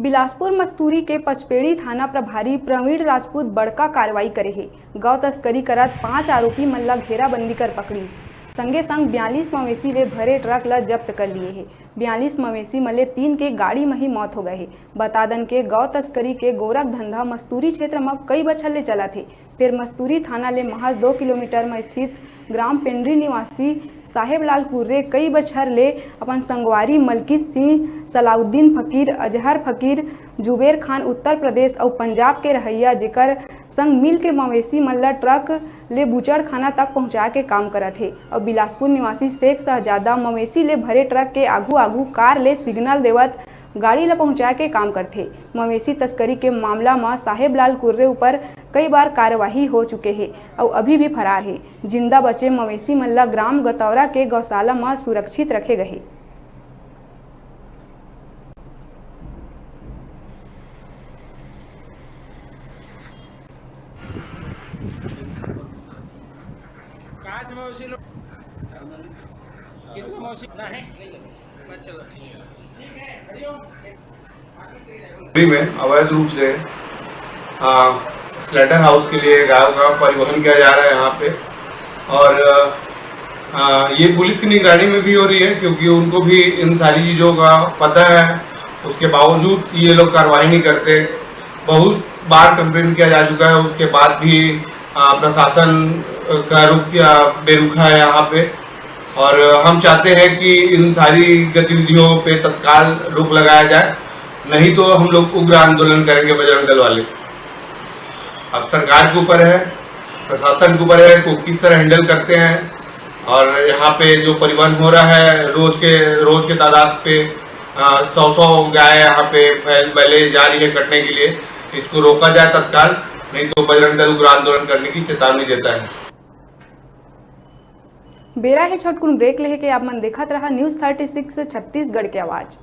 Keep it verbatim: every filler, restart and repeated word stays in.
बिलासपुर मस्तूरी के पचपेड़ी थाना प्रभारी प्रवीण राजपूत बड़का कार्रवाई करे हे। गौ तस्करी करत पांच आरोपी मन ल घेराबंदी कर पकड़िस। संगे संग बयालीस मवेशी ले भरे ट्रक ल जब्त कर लिए हे। बयालीस मवेशी मन ले तीन के गाड़ी म ही मौत हो गए हे। बता दन के गौ तस्करी के गोरख धंधा मस्तूरी क्षेत्र म कई बछर ले चलत हे। फेर मस्तूरी थाना ले महज दो किलोमीटर म स्थित ग्राम पेंड्री निवासी साहेबलाल कुर्रे कई बछर ले अपन संगवारी मलकीत सिंह, सलाउद्दीन फकीर, अजहर फकीर, जुबेर खान उत्तर प्रदेश अउ पंजाब के रहइया, जेकर संग मिल के मवेशी मन ल ट्रक ले बूचड़खाना तक पहुंचाए के काम करत हे। अउ बिलासपुर निवासी शेख शहजादा मवेशी ले भरे ट्रक के आगू-आगू कार ले सिग्नल देवत गाड़ी ल पहुंचाए के काम करथे। मवेशी तस्करी के मामला म साहेबलाल कुर्रे ऊपर कई बार कार्यवाही हो चुके हे अउ अभी भी फरार हे। जिंदा बचे मवेशी मन ल ग्राम गतौरा के गौशाला म सुरक्षित रखे गए हे। में अवैध रूप से स्लेटर हाउस के लिए गायों का परिवहन किया जा रहा है यहाँ पे। और आ, ये पुलिस की निगरानी में भी हो रही है, क्योंकि उनको भी इन सारी चीज़ों का पता है। उसके बावजूद ये लोग कार्रवाई नहीं करते। बहुत बार कंप्लेंट किया जा चुका है, उसके बाद भी आ, प्रशासन का रुख या बेरुखा है यहाँ पे। और हम चाहते हैं कि इन सारी गतिविधियों पे तत्काल रोक लगाया जाए, नहीं तो हम लोग उग्र आंदोलन करेंगे बजरंग दल वाले। अब सरकार के ऊपर है, प्रशासन के ऊपर है, को किस तरह हैंडल करते हैं। और यहाँ पे जो परिवहन हो रहा है, रोज के रोज के तादाद पे सौ सौ गाय यहाँ पे बैले जा रही है कटने के लिए। इसको रोका जाए तत्काल, नहीं तो बजरंग दल उग्र आंदोलन करने की चेतावनी देता है। बेरा हे छोटकुन ब्रेक लेहे के। आप मन देखत रहा न्यूज थर्टी सिक्स छत्तीसगढ़ के आवाज।